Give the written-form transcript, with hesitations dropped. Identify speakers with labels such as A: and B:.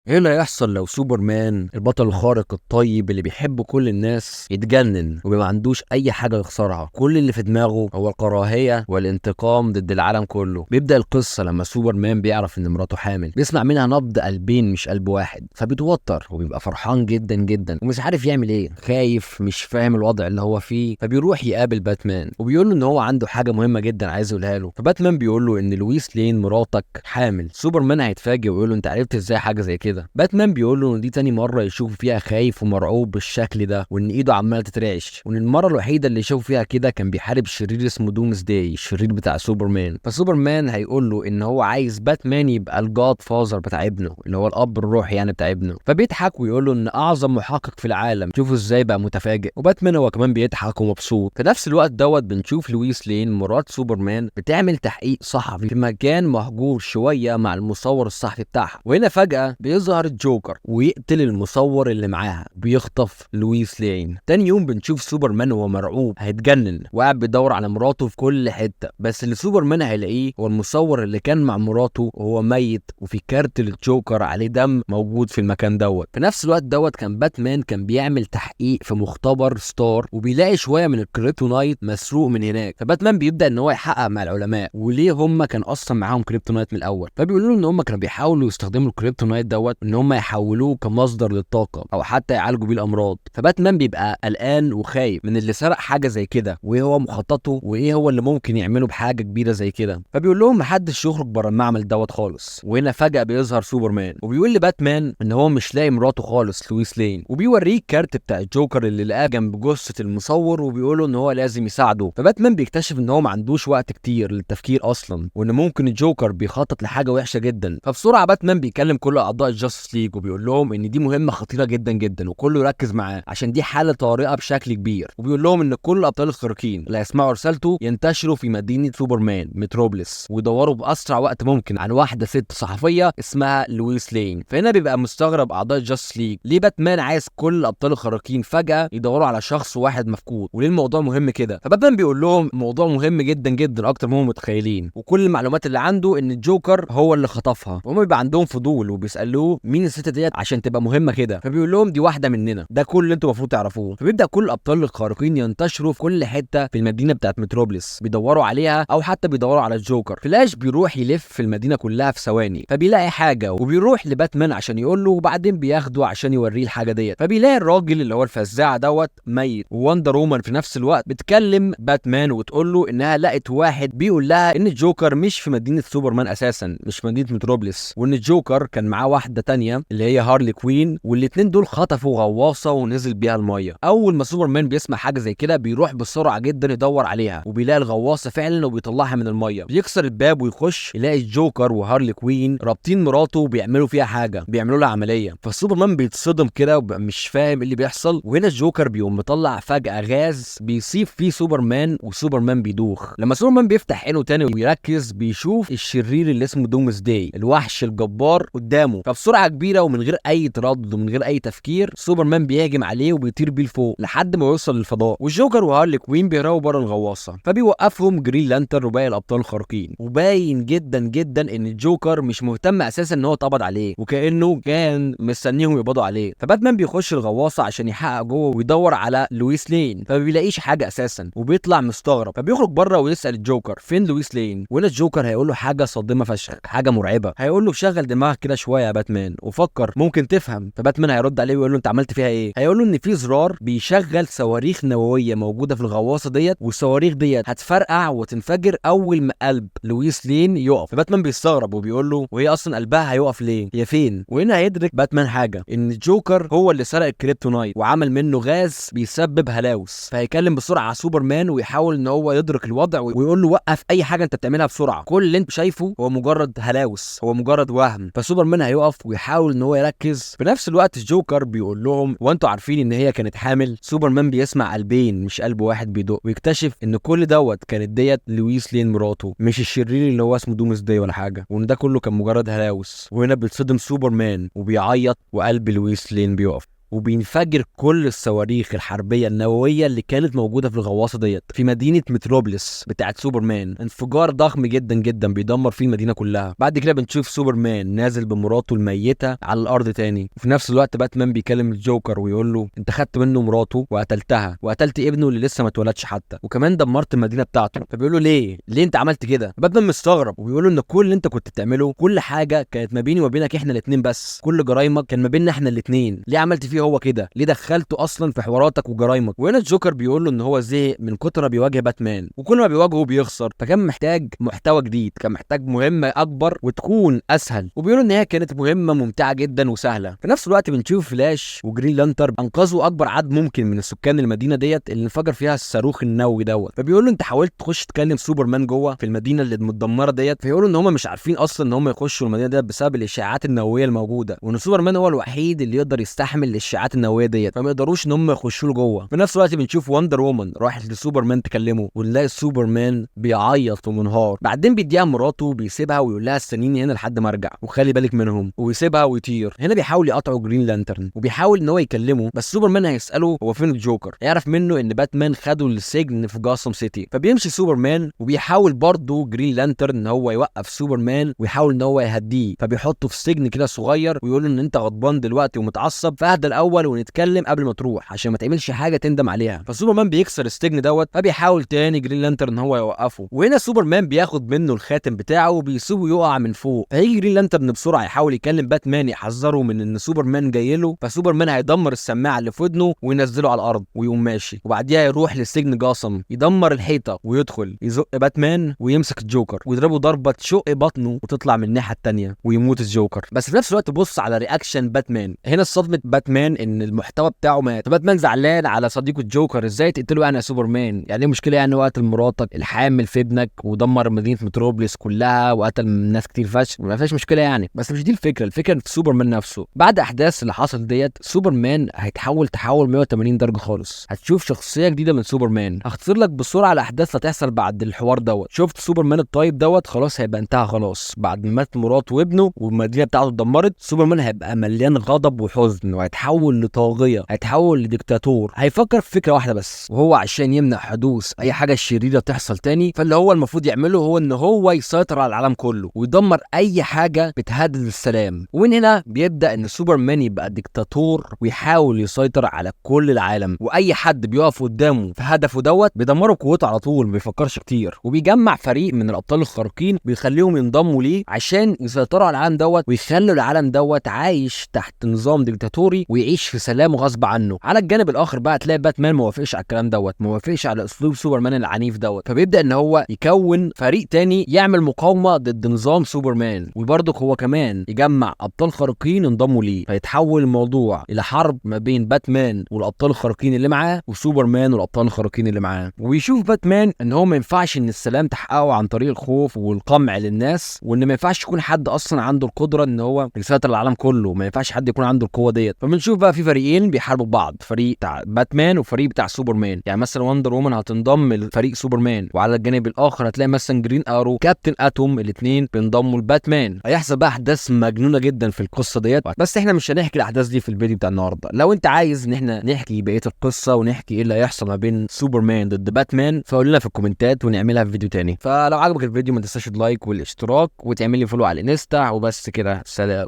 A: ايه اللي هيحصل لو سوبرمان البطل الخارق الطيب اللي بيحب كل الناس يتجنن وما عندوش اي حاجة يخسرها؟ كل اللي في دماغه هو الكراهية والانتقام ضد العالم كله. بيبدا القصة لما سوبرمان بيعرف ان مراته حامل، بيسمع منها نبض قلبين مش قلب واحد، فبيتوتر وبيبقى فرحان جدا جدا ومش عارف يعمل ايه، خايف مش فاهم الوضع اللي هو فيه. فبيروح يقابل باتمان وبيقول له ان هو عنده حاجة مهمة جدا عايز يقولها له. فباتمان بيقول له ان لويس لين مراتك حامل. سوبرمان هيتفاجئ ويقول له انت عرفت ازاي حاجة زي كده؟ باتمان بيقول له ان دي تاني مرة يشوف فيها خايف ومرعوب بالشكل ده، وان ايده عماله تترعش، وان المرة الوحيدة اللي شوف فيها كده كان بيحارب شرير اسمه دومز داي، الشرير بتاع سوبرمان. فسوبرمان هيقول له ان هو عايز باتمان يبقى ال godfather بتاع ابنه، اللي هو الاب الروحي يعني بتاع ابنه. فبيضحك ويقول له ان اعظم محقق في العالم، شوفوا ازاي بقى متفاجئ. وباتمان هو كمان بيضحك ومبسوط. في نفس الوقت دوت بنشوف لويس لين مرات سوبرمان بتعمل تحقيق صحفي في مكان مهجور شوية مع المصور الصحفي بتاعها، وهنا فجاة بيظهر الجوكر ويقتل المصور اللي معاها، بيخطف لويس لين. تاني يوم بنشوف سوبرمان وهو مرعوب هيتجنن وقاعد بيدور على مراته في كل حتة، بس اللي سوبرمان هيلاقيه هو المصور اللي كان مع مراته وهو ميت، وفي كارت للجوكر عليه دم موجود في المكان دوت. في نفس الوقت دوت كان باتمان كان بيعمل تحقيق في مختبر ستار، وبيلاقي شوية من ال kryptonite مسروق من هناك. فباتمان بيبدا ان هو يحقق مع العلماء وليه هم كان اصلا معاهم kryptonite من الاول. فبيقولوا له ان هم كانوا بيحاولوا يستخدموا ال kryptonite دوت ان هم يحولوه كمصدر للطاقة او حتى يعالجوا بيه الامراض. فباتمان بيبقى قلقان وخايف من اللي سرق حاجة زي كده، وايه هو مخططه وايه هو اللي ممكن يعمله بحاجة كبيرة زي كده. فبيقول لهم محدش يخرج بره المعمل دوت خالص. وهنا فجاة بيظهر سوبرمان وبيقول لباتمان ان هو مش لاقي مراته خالص لويس لين، وبيوريه الكارت بتاع الجوكر اللي لقاه جنب جثة المصور، وبيقول له ان هو لازم يساعده. فباتمان بيكتشف ان هو ما عندوش وقت كتير للتفكير اصلا، وان ممكن الجوكر بيخطط لحاجة وحشة جدا. فبسرعه باتمان بيكلم كل اعضاء ال Justice League وبيقول لهم ان دي مهمة خطيرة جدا جدا وكله يركز معاه عشان دي حاله طارئة بشكل كبير. وبيقول لهم ان كل الابطال الخارقين اللي هيسمعوا رسالته ينتشروا في مدينة سوبرمان متروبلس ويدوروا باسرع وقت ممكن عن واحدة ست صحفية اسمها لويس لين. فهنا بيبقى مستغرب اعضاء ال Justice League ليه باتمان عايز كل الابطال الخارقين فجاة يدوروا على شخص واحد مفقود، وليه الموضوع مهم كده. فباتمان بيقول لهم الموضوع مهم جدا جدا اكتر ما هم متخيلين، وكل المعلومات اللي عنده ان الجوكر هو اللي خطفها. وهم بيبقى عندهم فضول وبيسالوه مين الست ديت عشان تبقى مهمة كده، فبيقول لهم دي واحدة مننا، ده كل اللي انتوا المفروض تعرفوه. فبيبدا كل الابطال الخارقين ينتشروا في كل حتة في المدينة بتاعت متروبلس بيدوروا عليها او حتى بيدوروا على الجوكر. فلاش بيروح يلف في المدينة كلها في ثواني، فبيلاقي حاجة وبيروح لباتمان عشان يقول له، وبعدين بياخده عشان يوريه الحاجة ديت. فبيلاقي الراجل اللي هو الفزاعه دوت ميت. ووندر وومن في نفس الوقت بتكلم باتمان وتقول له انها لقت واحد بيقول لها ان الجوكر مش في مدينة سوبرمان اساسا، مش في مدينة متروبلس، وان الجوكر كان معاه واحدة تانية اللي هي هارلي كوين، والاثنين دول خطفوا غواصه ونزل بيها المية. اول ما سوبرمان بيسمع حاجة زي كده بيروح بسرعة جدا يدور عليها، وبيلاقي الغواصة فعلا وبيطلعها من المية. بيكسر الباب ويخش يلاقي الجوكر وهارلي كوين رابطين مراته وبيعملوا فيها حاجة، بيعملوا لها عملية. فسوبرمان بيتصدم كده وبيبقى مش فاهم ايه اللي بيحصل. وهنا الجوكر بيقوم مطلع فجاة غاز بيصيب فيه سوبرمان، وسوبرمان بيدوخ. لما سوبرمان بيفتح عينه تاني ويركز بيشوف الشرير اللي اسمه دومز داي الوحش الجبار قدامه. فبسرعه كبيرة ومن غير اي تردد ومن غير اي تفكير سوبرمان بيهاجم عليه وبيطير بيه لفوق لحد ما يوصل للفضاء. والجوكر وهارلي كوين بيهربوا بره الغواصة، فبيوقفهم جرين لانتر وباقي الابطال الخارقين. وباين جدا جدا ان الجوكر مش مهتم اساسا ان هو اتقبض عليه، وكانه كان مستنيهم يقبضوا عليه. فباتمان بيخش الغواصة عشان يحقق جوه ويدور على لويس لين، فما بيلاقيش حاجة اساسا وبيطلع مستغرب. فبيخرج بره ويسال الجوكر فين لويس لين، وهنا الجوكر هيقول له حاجة صادمه فشخ، حاجة مرعبة. هيقول له شغل دماغك كده شوية يا باتمان وفكر ممكن تفهم. فباتمان هيرد عليه ويقول له انت عملت فيها ايه؟ هيقول له ان في زرار بيشغل صواريخ نووية موجودة في الغواصة ديت، والصواريخ ديت هتفرقع وتنفجر اول ما قلب لويس لين يقف. فباتمان بيستغرب وبيقول له وهي اصلا قلبها هيقف ليه؟ هي فين؟ وهنا هيدرك باتمان حاجة، ان الجوكر هو اللي سرق ال kryptonite وعمل منه غاز بيسبب هلاوس. فهيكلم بسرعة على سوبرمان ويحاول ان هو يدرك الوضع ويقول له وقف اي حاجة انت بتعملها بسرعة، كل اللي انت شايفه هو مجرد هلاوس، هو مجرد وهم. فسوبرمان هيقف ويحاول ان هو يركز. في نفس الوقت الجوكر بيقول لهم وانتوا عارفين ان هي كانت حامل. سوبرمان بيسمع قلبين مش قلب واحد بيدق، ويكتشف ان كل دوت كانت ديت لويس لين مراته، مش الشرير اللي هو اسمه دومز داي ولا حاجة، وان ده كله كان مجرد هلاوس. وهنا بيتصدم سوبرمان وبيعيط وقلب لويس لين بيقف. وبينفجر كل الصواريخ الحربية النووية اللي كانت موجودة في الغواصة ديت في مدينة متروبلس بتاعت سوبرمان. انفجار ضخم جدا جدا بيدمر فيه المدينة كلها. بعد كده بنشوف سوبرمان نازل بمراته الميتة على الارض تاني، وفي نفس الوقت باتمان بيكلم الجوكر ويقول له انت خدت منه مراته وقتلتها وقتلت ابنه اللي لسه ما اتولدش حتى، وكمان دمرت المدينة بتاعته. فبيقول له ليه انت عملت كده؟ باتمان مستغرب وبيقول له ان كل اللي انت كنت بتعمله، كل حاجة كانت ما بيني وما بينك احنا الاثنين بس، كل جرايمك كان ما بيننا احنا الاثنين، ليه عملت فيه هو كده؟ ليه دخلته اصلا في حواراتك وجرايمك؟ وهنا الجوكر بيقول له ان هو زهق من كتر ما بيواجه باتمان، وكل ما بيواجهه بيخسر، فكان محتاج محتوى جديد، كان محتاج مهمة اكبر وتكون اسهل. وبيقولوا ان هي كانت مهمة ممتعة جدا وسهلة. في نفس الوقت بنشوف فلاش وجرين لانتر انقذوا اكبر عدد ممكن من السكان المدينة ديت اللي انفجر فيها الصاروخ النووي دوت. فبيقول له انت حاولت تخش تكلم سوبرمان جوه في المدينة اللي متدمره ديت؟ فيقولوا ان هم مش عارفين اصلا ان هم يخشوا المدينة ديت بسبب الاشعاعات النووية الموجودة، وان سوبرمان هو الوحيد اللي يقدر يستحمل الاشعاعات النووية ديت، فما يقدروش ان هم يخشوا له جوه. في نفس الوقت بنشوف وندر وومن راحت لسوبرمان تكلمه، ونلاقي سوبرمان بيعيط ومنهار. بعدين بيديها مراته وبيسيبها ويقول لها استنيني هنا لحد ما ارجع وخلي بالك منهم، ويسيبها ويطير. هنا بيحاول يقطعوا جرين لانترن وبيحاول ان هو يكلمه، بس سوبرمان هيساله هو فين الجوكر، يعرف منه ان باتمان خده للسجن في جاثام سيتي. فبيمشي سوبرمان وبيحاول برضه جرين لانترن ان هو يوقف سوبرمان ويحاول ان هو يهديه، فبيحطه في سجن كده صغير ويقول له ان انت غضبان دلوقتي ومتعصب، فاهدى الاول ونتكلم قبل ما تروح عشان ما تعملش حاجة تندم عليها. فسوبرمان بيكسر السجن دوت، فبيحاول تاني جرين لانترن ان هو يوقفه، وهنا سوبرمان بياخد منه الخاتم بتاعه وبيسيبه يقع من فوق. فيجي جرين لانترن بسرعة يحاول يكلم باتمان يحذره من ان سوبرمان جاي له، فسوبرمان هيدمر السماعة اللي في ودنه وينزله على الارض ويقوم ماشي. وبعديها يروح للسجن جاثام يدمر الحيطة ويدخل يزق باتمان ويمسك الجوكر ويضربه ضربه تشق بطنه وتطلع من الناحية الثانية ويموت الجوكر. بس في نفس الوقت بص على reaction باتمان هنا، صدمة باتمان ان المحتوى بتاعه مات. باتمان زعلان على صديقه الجوكر، ازاي تقتله يعني يا سوبرمان؟ يعني ايه مشكلة يعني وقتل مراتك الحامل في ابنك ودمر مدينة متروبلس كلها وقتل ناس كتير فشخ، ما فيش مشكلة يعني. بس مش دي الفكرة، الفكرة في سوبرمان نفسه. بعد احداث اللي حصل ديت سوبرمان هيتحول تحول 180 درجه خالص، هتشوف شخصية جديدة من سوبرمان. هختصر لك بسرعة الاحداث اللي هتحصل بعد الحوار دوت. شفت سوبرمان الطيب دوت خلاص هيبقى انتهى خلاص، بعد ما مات مراته وابنه والمدينة بتاعته اتدمرت، سوبرمان هيبقى مليان غضب وحزن وهيتحول لطاغيه، هيتحول لديكتاتور. هيفكر في فكرة واحدة بس، وهو عشان يمنع حدوث اي حاجة شريرة تحصل تاني، فاللي هو المفروض يعمله هو ان هو يسيطر على العالم كله ويدمر اي حاجة بتهدد السلام. ومن هنا بيبدا ان سوبرمان يبقى ديكتاتور ويحاول يسيطر على كل العالم، واي حد بيقف قدامه في هدفه دوت بيدمره بقوته على طول، ما بيفكرش كتير. وبيجمع فريق من الابطال الخارقين بيخليهم ينضموا ليه عشان يسيطروا على العالم دوت ويخلوا العالم دوت عايش تحت نظام ديكتاتوري ويعيش في سلام غصب عنه. على الجانب الاخر بقى تلاقي باتمان ما وافقش على الكلام دوت، ما وافقش على اسلوب سوبرمان العنيف دوت، فبيبدا ان هو يكون فريق تاني يعمل مقاومة ضد نظام سوبرمان، وبرضه هو كمان يجمع ابطال خارقين ينضموا ليه، فيتحول الموضوع الى حرب ما بين باتمان والابطال الخارقين اللي معاه وسوبرمان والابطال الخارقين اللي معاه. ويشوف باتمان ان هو ما ينفعش ان السلام تحققه عن طريق الخوف والقمع للناس، وان ما ينفعش يكون حد اصلا عنده القدرة ان هو يسيطر العالم كله، ما ينفعش حد يكون عنده القوة ديت. فبنشوف بقى في فريقين بيحاربوا بعض، فريق بتاع باتمان وفريق بتاع سوبرمان. يعني مثلا وندر وومن هتنضم لفريق سوبرمان، وعلى الجانب الاخر هتلاقي مثلا جرين ارو، كابتن اتوم، الاثنين بينضموا لباتمان. هيحصل بقى احداث مجنونة جدا في القصة ديت، بس احنا مش هنحكي الاحداث دي في الفيديو بتاع النهارده. لو انت عايز ان احنا نحكي بقية القصة ونحكي ايه اللي هيحصل ما بين سوبرمان ضد باتمان فقول لنا في الكومنتات ونعملها في فيديو تاني. فلو عجبك الفيديو ما تنساش ال like والاشتراك وتعمل لي follow على الانستا، وبس كده، سلام.